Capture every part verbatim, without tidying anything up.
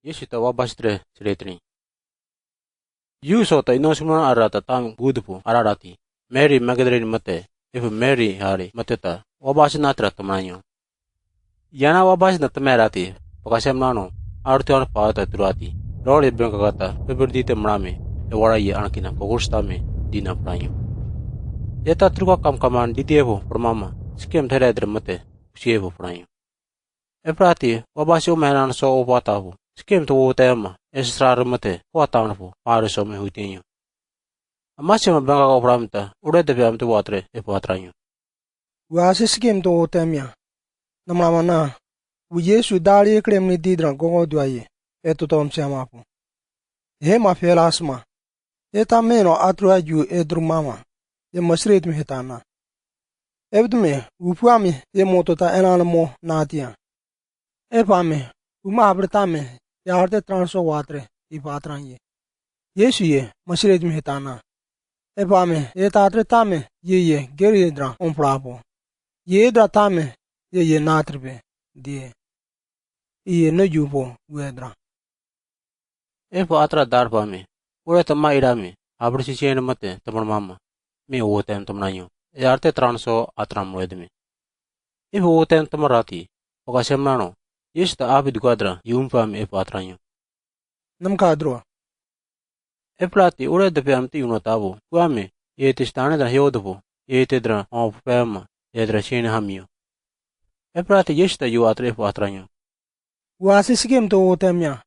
Yesu ta wabasi tre siretirin. Yu so ta ino sumana ara ta tang budupu ara rati. Meri Magdalin mate, efu Meri hari mate ta wabasi na tra tamranyo. Yana wabasi na tame rati, pakasemnano, artuan pa ta turati. Rori bengkakata, peperdi te mrame, e wara ye anakina kokurstame, dina pranyo. Yeta truka kamkaman didi efu pramama, sikem tere dre mate, usi efu pranyo. Eprati, wabasi o menan so o patapu, sikem to o tema, esra remate, o atanpu, pare so me hutinyo. Amasi ma bengkaka o pramta, ure de pe amte watre, efu atranyo. Wasi sikem to o temya. Namlamana, u Yesu dari ekrem ni didra gongo duaye, e to tom siamapu. He ma felasma. Eta meno atrua ju e drumama, e masrit mi hetana. Ebdme, upuami, e moto ta enana mo natia. Epame, uma abrtame, e arte transo watre, i patranye. Yesu ye, masrit mi hetana. Epame, e tatre tame, ye ye, geri dra, omprapo. Ye dra tame, ye ye natripe, die. Iye no jupo, wedra. Efu atra darpame, ure tama irame, abri sisiene mate, tamar mama, mi uoten tamranyo, e arte transo atram wedme. Efu uoten tamarati, pakasemnano, Yesu ta abi dukadra, yumfame efu atranyo. Namkadro. Eprati, ure de pe amti uno tabu, kuame, e te stane dra hiodopo, e te dra, o pema, e dra siene hamio. Eprati, Yesu ta yu atre efu atranyo. Wasi sikem to o temya.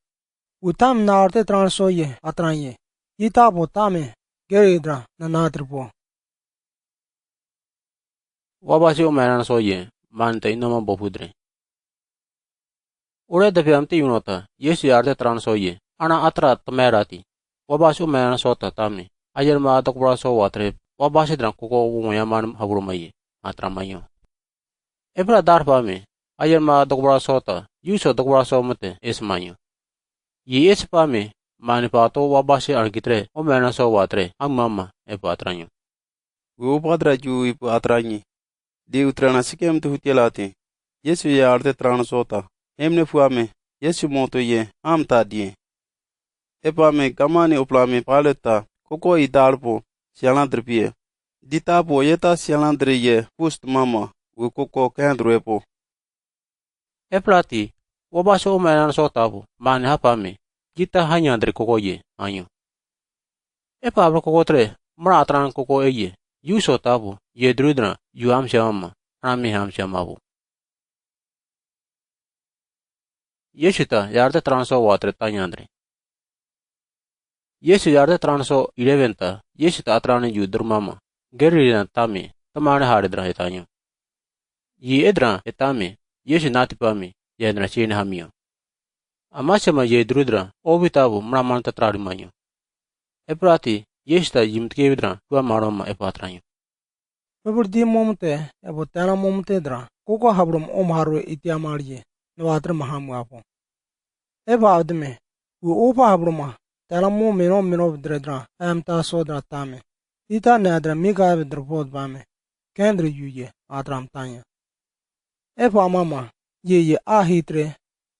Utam na arte transo ye, atranye. Itapo tame, geri dra, na natripo. Wabasi o menan so ye, man te inoma bopudre. Ure de pe amti uno ta, Yesu arte transo ye, ana atra tamerati. Wabasi o menan so ta tame, ayer ma dokbra so watre, wabasi dra koko umo yaman haburuma ye, atramayo. Epra darpame, ayer ma dokbra so ta, yuso dokbra so mate, esmayo. Ye espame, mani pato wabasi ankitre, o menan so watre, amama, efu atranyo. Wu padra ju ipu atranyi. Di utrana sikem tu hutielati. Yesu ye arte transo ta. Emne fuame. Yesu moto ye. Amta die. Epame gamani oplame paleta. Koko i dalpo. Sialandre pie. Ditapo yeta sialandre ye. Pust mama. Wu koko kendro epo. Eprati, wabasi o menan so tapu, mani hapame, jita hanyandre koko ye, anyo. Epa abro koko tre, mra atran koko eye, yu so tapu, ye drudra, yu amsiamama, anami amsiamapu. Yesu ta, yarte transo watre tanyandre. Yesu yarte transo ireventa, Yesu ta atrani yu drumama, gerri na tame, tamane hari dra hetanyo. Ye edra hetame, Yesu natipame, ye dra siene hamio. Amasema ye drudra, obi tabu, mraman ta trarimanyo. Eprati, Yesu ta yimtkevidra, tua maroma epatranyo. Pebur di momte, ebo tena momte dra, koko habrum om harwe itia marie, no atre mahamu apo. Eva adme, u opa habruma, tela mo meno meno dredra, em ta sodra tame. Ita nedra miga ebe dropod bame, kendra yuye, atram tanya. Eva mama, ye ye a hitre,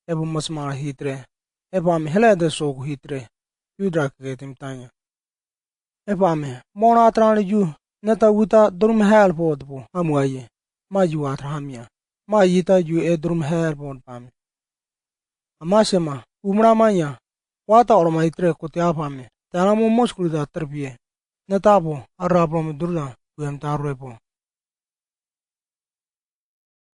ebo masmara hitre, eva mi hele de sogu hitre, yudra ketim tanya. Epame, mona atrani yu, neta uta durum hel pod po, amuaye, ma yu atra hamia, ma yita yu e durum hel pod pame. Amasema, umra manya, wata orma itre kote apame, tela mo moskuri da terpie, neta po, arabro me durda, uem ta repo.